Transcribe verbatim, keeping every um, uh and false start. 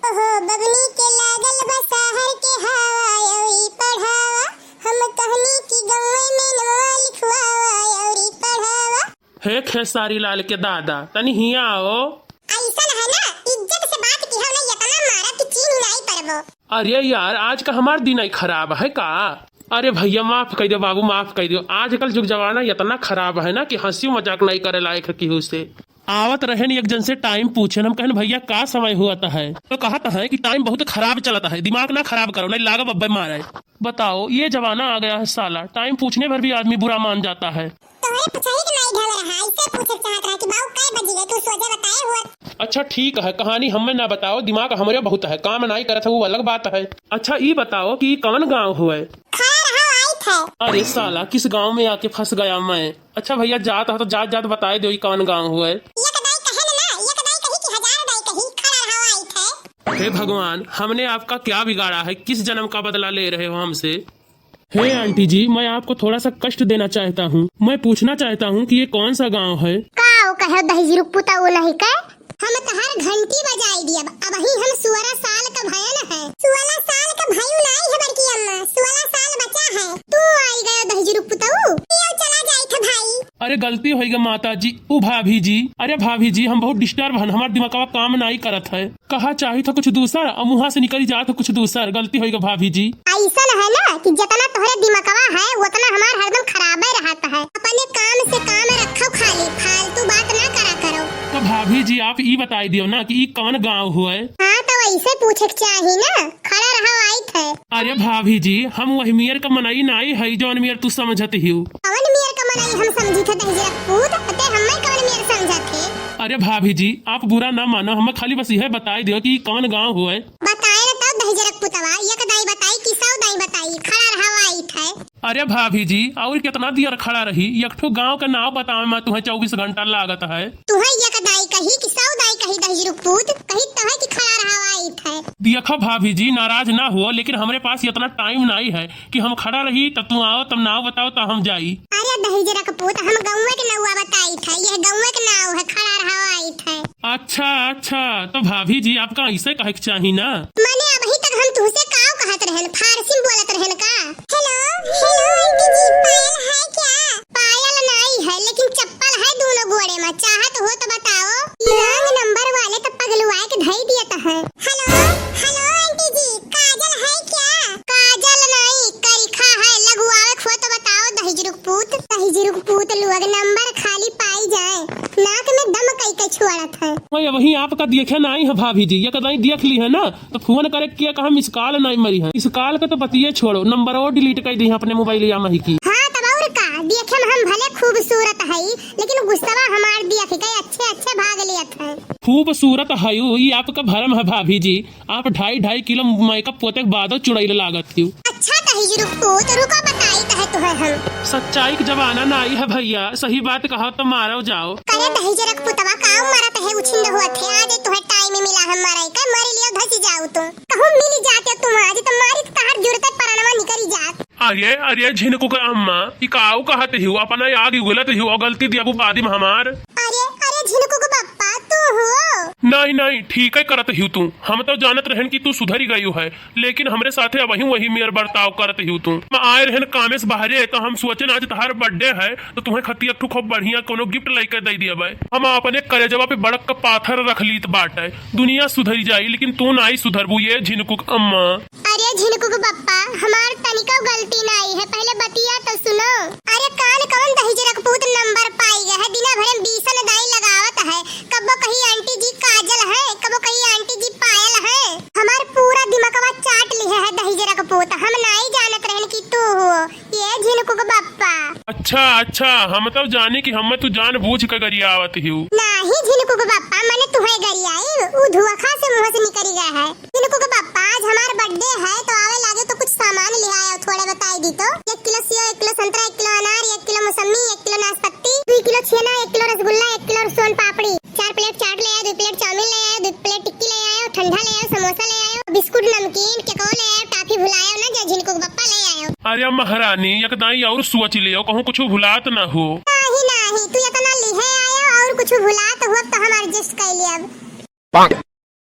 ओहो बबनी के लागल बा शहर के हवा, अउरी पढ़ावा, हम कहनी कि गौवे में नवा लिखवावा, अउरी पढ़ावा। हे खेसारी लाल के दादा, तनी हियाँ आओ। अइसन है ना, इज्जत से बात किहो ना, इतना मारा कि चीन्ह नाई परबो। अरे यार, आज का हमार दिन ही खराब है का? अरे भैया, माफ कर दो बाबू, माफ कर दो। आजकल जुग जमाना इतना खराब है ना कि हंसी मजाक नहीं करे लायक है केहू से। आवत रहेन एक जन से टाइम पूछेन, हम कहन, "भैया, का समय हुआ त है?" तो कहत है कि टाइम बहुत खराब चलत है, दिमाग ना खराब करो, नहीं लागब अब्बे मारे। बताओ, ये जमाना आ गया है साला, टाइम पूछने पर भी आदमी बुरा मान जाता है। तोहरे पूछही के नाई ढंग रहा, इससे पूछे चाहत रहा कि बाऊ कै बजी गए, तू सोझे बताए हुआ। अच्छा ठीक है, कहानी हमें ना बताओ, दिमाग हमरे बहुत है, काम नाई करत है, वो अलग बात है। अच्छा ई बताओ कि कवन गाँव हुए? खड़ा रहो, आई थे। अरे साला, किस गाँव में आके फंस गया मैं। अच्छा भैया, जात हो तो जात जात बताए दो, ई कवन गाँव हुए? एक दाई कहे न ना, एक दाई कही कि हजार दाई कही, खड़ा रहो, आई थे। हे भगवान, हमने आपका क्या बिगाड़ा है? किस जन्म का बदला ले रहे हो हमसे? हे आंटी जी, मैं आपको थोड़ा सा कष्ट देना चाहता हूँ। मैं पूछना चाहता हूँ कि ये कौन सा गांव है? का ओ कहे दहिजरुक पुता ओ नहीं के? हम तहार घंटी बजाई दियब। अबही हम सोलह साल का भयन है। सोलह साल का भयू नाई है बड़की अम्मा, सोलह साल बचा है। तू आई गयो दहिजरुक पुतऊ, यो चला जाई था भाई। अरे गलती होई गे माता जी, उ भाभी जी। अरे भाभी जी, हम बहुत डिस्टर्ब हन, हमार दिमागवा काम नाई करत है। कहा चाही था कुछ दूसर, और मुँहा से निकली जात है कुछ दूसर। गलती होई गे भाभी जी। अइसन है ना कि जितना तोहरे दिमागवा है, उतना हमार हरदम खराबे रहत है। अपने काम से काम रखो खाली, फालतू बात ना करा करो। तो भाभी जी, आप ई बताई दियो ना कि ई कवन गाँव हुए? हाँ, तो ऐसे पूछे के चाही ना, खड़ा रहो, आई थे। अरे भाभी जी, हम वही मेर का मनई नाई है, जौन मेर तू समझत हियो। कवन मेर का मनई हम समझी थे दहिजरक पूत, अते हमें कवन मेर समझत है? अरे भाभी जी, आप बुरा ना मानो, हमें खाली बस यह बताई दियो कि कवन गाँव हुए। बताए न तब दहिजरक पुतवा, एक दाई बताई कि सौ दाई बताई, खड़ा रहो, आई थे। अरे भाभी जी, और कितना देर खड़ा रही? एक ठो गाँव का नाव बतावे में तुम्हें चउबीस घंटा लागत है। तुम्हें एक दाई कही कि सौ दाई कही दहिजरुक पूत, कही तहे कि खड़ा रहो, आई थे। देखो भाभी जी, नाराज ना हो, लेकिन हमरे पास इतना टाइम नाई है कि हम खड़ा रही, तब तू आओ, तब नाव बताओ, तब हम जाई। अरे दहिजरक पूत, हम गौवे के नौवा बताई थे, यह गौवे के नाव है, खड़ा रहो, आई थे। अच्छा, अच्छा, तो भाभी जी, आपका ऐसे कहे के चाही ना। माने अबही तक हम तुहसे काव कहत रहन, फारसी में बोलत रहन का? हेलो, हेलो आंटी जी, पायल है क्या? पायल नाई है, लेकिन चप्पल है दोनों गोड़े में, चाहत हो तो बताओ। रंग नंबर वाले तो पगलुआ के धई दियत है। हेलो, हेलो आंटी जी, काजल है क्या? काजल नाई, करिखा है, लगुआवे के हो तो बताओ, दहिजरुक पूत, दहिजरुक पूत लोग नंबर खाली पाई जाए, नाक में दम कई के छोड़त है। मैं वही आपका देखे नाई है भाभी जी, एक दाई देख ली है ना, तो फोन करे के कहा मिस कॉल नाई मरी है। इस कॉल के तो बतिये छोड़ो, नंबर और डिलीट कर दी है अपने मोबाइल या मही की। हाँ, तब और का, देखे में हम भले खूबसूरत है, लेकिन गुस्सवा हमार देख के अच्छे अच्छे भाग लेत है। खूबसूरत है, ये आपका भरम है भाभी जी। आप ढाई ढाई किलो मेकअप पोते के बादो चुड़ैल लागत हियो। अच्छा दहिजरुक पूत, रुको बताई तहे तुहे हम। सच्चाई के जमाना नाई है भैया, सही बात कहो तो मारो जाओ। करे दहिजरक पुतवा, काव मरत है उछिंद होत है, आज तुहे टाइम मिला हम मराई का, मर लियो धस जाओ तुम। कहूँ मिल जाते तुम आज तो मारी तो तहार जुड़ते परानवा निकरी जात। अरे, अरे झिनकुक अम्मा, ई काव कहत हियो, अपना आग उगलत हियो, गलती दिया बादी में हमार। अरे, अरे झिनकुक बप्पा, तू हुओ? नहीं, नहीं, ठीक है करत हियो तू। हम तो जानत रहन कि तू सुधरी गई है, लेकिन हमरे साथे अबही वही मेर बर्ताव करत हियो तू। हम आए रहन कामे से बाहरे, तो हम सोचेन आज तहार birthday है, तो तुम्हें खतिया एक ठो खूब बढ़िया कोनो gift लेके दे दिया भाई। हम अपने करेजवा पे बड़क का पाथर रख लीत बाटे। दुनिया सुधरी जाई, लेकिन तू नाई सुधरबू ये झिनकुक अम्मा। अरे झिनकुक बप्पा, हमार तनिको गलती नाई है, पहले बतिया तो सुनो। अरे कान कवन दहिजरक पूत नंबर पाई गए है, दिना भर में बीसन दाई लगावत है, कबो कही आंटी जी काजल है, कबो कही आंटी जी पायल है। हमार पूरा दिमागवा चाट लिहे है दहिजरक पूत, हम नाई जानत रहन कि तू हुओ ये झिनकुक बप्पा। अच्छा, अच्छा, हम तो जानी कि हमें तू जानबूझ के गरियावत हियो। नाही झिनकुक बप्पा, मने तुहे गरियाई, उ धुआखा से मुँह से निकरी गए है। झिनकुक बप्पा, आज हमार birthday है, तो आवे लागे तो कुछ सामान ले आयो, थोड़े बताई दी तो। एक किलो सेव, एक किलो संतरा, एक किलो अनार, एक किलो मौसम्मी, एक किलो नाशपाती, दुई किलो छेना, एक किलो रसगुल्ला, एक किलो सोन पापड़ी, चार plate चाट ले आयो, दुई plate चाउमीन ले आयो, दुई plate टिक्की ले आयो, ठंडा ले आयो, समोसा ले आयो, बिस्कुट, नमकीन, केको ले आयो, टाफी भुलायो ना, जय झिनकुक बप्पा ले आयो। अरे महारानी, एक दाई और सोच लियो, कहूँ कुछ भुलात ना हो। नाही, नाही, तू इतना लिहे आयो और कुछ भुलात हो तो हम adjust कर लेब।